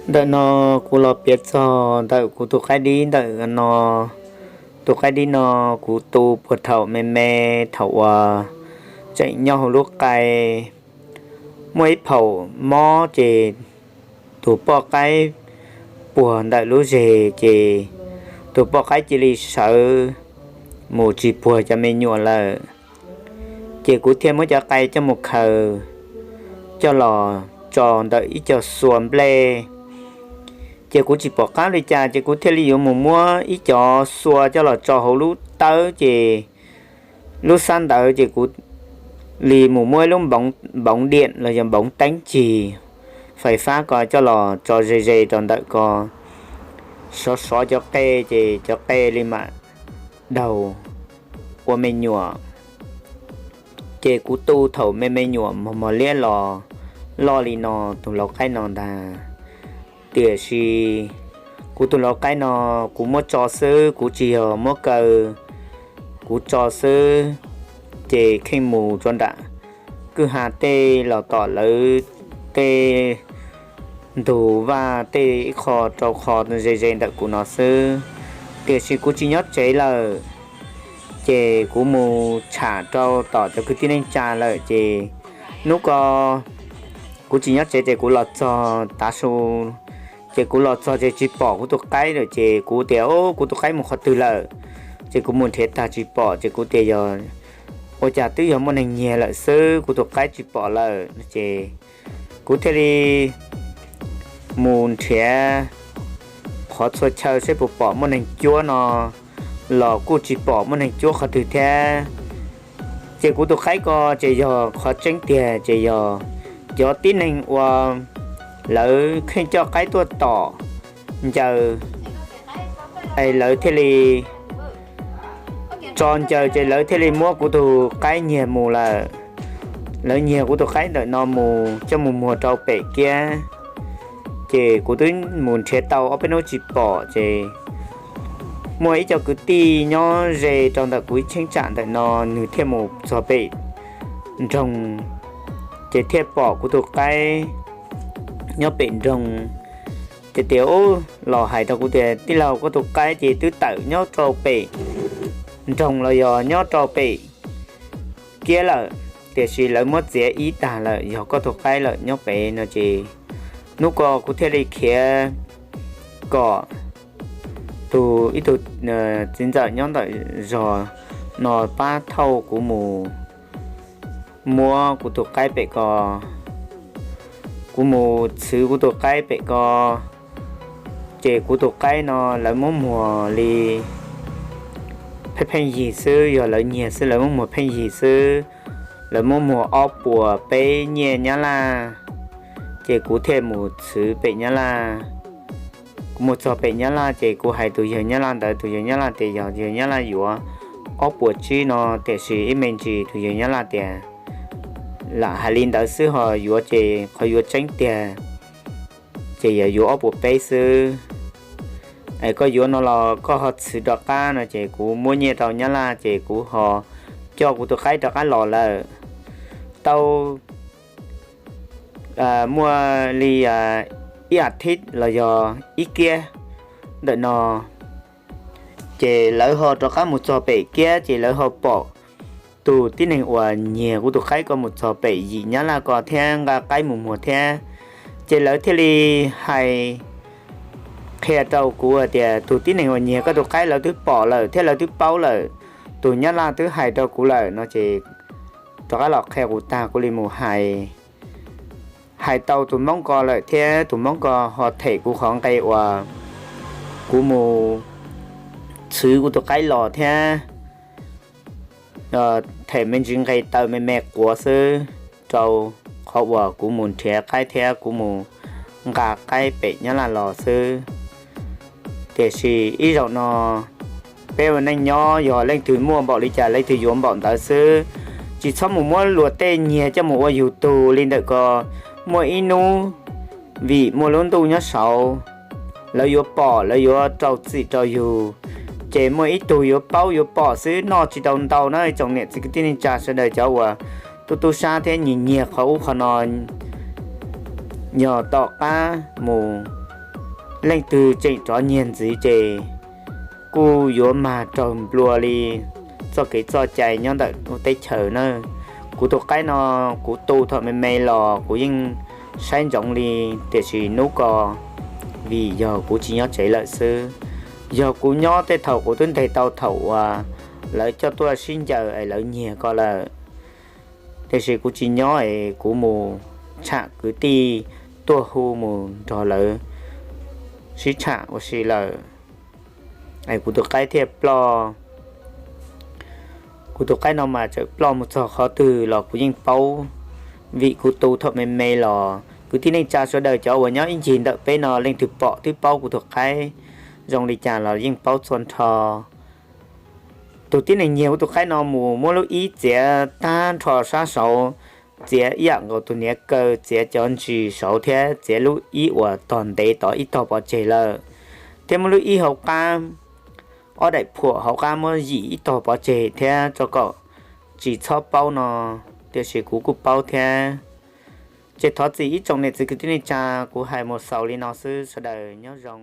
Ntawm no kuv los piav txog ntawm kuv tus qaib dib ntawm no. Tus qaib dib no kuv tu puag thaum me me, thaum uas tseem nyob hauv lub qai. Muaj ib phaum mob ces tus poj qaib puag ntawm lub zes ces tus poj qaib cia li sawv mus tsis puag cov me nyuam lawm. Ces kuv thiaj muab cov qai coj mus khaws coj los tso ntawm ib co xua nplej. Ces kuv tsis pom qab li cas ces kuv thiaj li yuav mus muab ib cov xua coj los tso hauv lub tawb ces lub xab ntawd ces kuv li mus muab ib lub npoov diam los yog npoov teeb cig fais fab ko coj los tso ze ze rau ntawm ko, sov sov cov qe ces cov qe li mam daug ua me nyuam. Ces kuv tu thaum me me nyuam mos mos liab los loj li no tus lau qaib no ntag. Tiam sis kuv tus lau qaib no kuv muab tso xwb, kuv tsis yog muab kaw, kuv tso xwb. Ces kheej mus rau nram kwj ha tej los tom lawv tej ntug vaj tej ib qho rau qho ze ze ntawm kuv no xwb. Tiam sis kuv tsis nyob tsev lawm, ces kuv mus tsham rau tom cov kwv tij neej tsa lawm ces hnub ko kuv tsis nyob tsev ces kuv los txog tav su, ces kuv los txog ces tsis pom kuv tus qaib lawm ces kuv tias, Ub, kuv tus qaib mus qhov twg lawm? Ces kuv mus nrhiav tag tsis pom ces kuv tias, Yog ua cas twb yog muaj neeg nyiag lawm xwb, kuv tus qaib tsis pom lawm no ces kuv thiaj li mus nrhiav qhov txhua chaw seb puas pom muaj neeg cuab no los kuj tsis pom muaj neeg cuab qhov twg thiab. Ces kuv tus qaib ko ces yog qhov tseeb tiag ces yog cov tib neeg uas lawv kheej coj qaib tuaj tom ncaws, es lawv thiaj li tso ncaws ces lawv thiaj li muab kuv tus qaib nyiag mus lawm. Lawv nyiag kuv tus qaib ntawm no mus coj mus muag rau pem kiab. Ces kuv twb mus nrhiav tau ob peb hnub tsis pom ces muaj ib co kwv tij nyob ze rau ntawm kuv ib cheeb tsam ntawm no, nws thiaj mus txog pem nroog, ces thiaj pom kuv tus qaib nyob pem nroog. Ces tias, Ub, los hais rau kuv tias, Tij laug, koj tus qaib ces twb tawm nyob rau pem nroog los yog nyob rau pem kiab lawm, tiam sis lawv muab txiav ib tag lawm, yog koj tus qaib lawm nyob pem no ces hnub ko kuv thiaj li khiav kom tus ib tug txiv ntxawm nyob ntawm zos no pab thauj kuv mus muab kuv tus qaib pem ko, kuv mus txhwv kuv tus qaib pem ko. Ces kuv tus qaib no lawv muab muag li pheej pheej yig xwb, yog lawv nyiag xwb, lawv muab muag pheej yig xwb, lawv muab muag ob puas peb nyiaj Nyab Laj. Ces kuv thiaj mus txhwv pem Nyab Laj. Kuv mus txog pem Nyab Laj ces kuv hais tus yawg Nyab Laj ntawd, tus yawg Nyab Laj tias yog yawg Nyab Laj yuav ob puas tsib no, tiam sis ib me ntsis tus yawg Nyab Laj tias lam hais li ntawd xwb, ho yuav ces qhov yuav tseeb tiag ces yog yuav ob puas peb xwb. Es koj yuav no los koj ho txhwv rov qab no ces kuv muab nyiaj rau Nyab Laj ces kuv ho coj kuv tus qaib rov qab los lawm. Tau muaj li ib a thiv los yog ib kiab ntawm no, ces lawv ho rov qab mus txog pem kiab ces lawv ho pom tus tib neeg uas nyiag kuv tus qaib ko mus txog pem yim Nyab Laj ko thiab nqa qaib mus muag thiab. Ces lawv thiaj li hais qhia rau kuv tias tus tib neeg uas nyiag koj tus qaib lawv twb pom lawm thiab lawv twb paub lawm, tus Nyab Laj twb hais rau kuv lawm no ces rov qab los qhia kuv tag kuv li mus hais hais tau tus Hmoob ko lawm thiab tus Hmoob ko ho them kuv qhov nqe uas kuv mus txhwv kuv tus qaib los thiab them me ntsis nqe taw me me quav xwb rau qhov uas kuv mus nrhiav qaib thiab kuv mus nqa qaib pem Nyab Laj los xwb. Tiam sis ib zaug no peb ua neej nyob yog leej twg muaj npaum li cas leej twg yuav npaum ntawd xwb, tsis txhob mus muab luag tej nyiag coj mus ua yus tug li ntawm ko. Muaj ib hnub vim muaj lub ntuj nyob saud, lawv yuav pom lawv yuav rau txim rau yus, ces muaj ib tug yuav paub yuav pom xwb, noj tsis tau ntau na tsoom niam txiv kwv tij neej tsa sawv daws cov uas tub tub sab thiab nyiag nyiag qhov ub qhov no. Yog tom qab mus leej twg tseem rov nyiag ntxiv ces kuj yuav mag raug nplua li txoj kev txoj cai nyob ntawm lub teb chaws na. Kuv tus qaib no kuv tu thaum me me los kuv yeej saib ntsoov li, tiam sis hnub ko vim yog kuv tsis nyob tsev lawm xwb. Yog kuv nyob tej thaum kuv twb ntes tau thaum uas lawv coj tuaj sib ncaws es lawv nyiag ko lawm. Tiam sis kuv tsis nyob es kuv mus tsham kwv tij tuaj hu mus nrog lawv sib tsham ua si lawm es kuv tus qaib thiaj ploj. Kuv tus qaib no mas txawm ploj mus txog qhov twg los kuv yeej paub, vim kuv tu thaum me me los kwv tij neej tsa sawv daws cov uas nyob ib ncig ntawm peb no leej twg pom twb paub kuv tus qaib zoo li cas los yeej paub txhua nrho. Tus tib neeg nyiag kuv tus qaib no mus muab lub ib txiav tag nrho sab saud, txiav ib yam nkaus tus hniav kaw, txiav cov ntsis saud thiab txiav lub ib uas tog ntev tod ib tog pov tseg lawm, thiab muab lub ib hauv qab, ob daim phuam hauv qab muab yim ib tog pov tseg thiab tso kom tsis txhob paub no, tiam sis kuv kuj paub thiab. Ces thov txim ib tsoom niam txiv kwv tij neej tsa, kuv hais mus xaus li no xwb, sawv daws nyob zoo.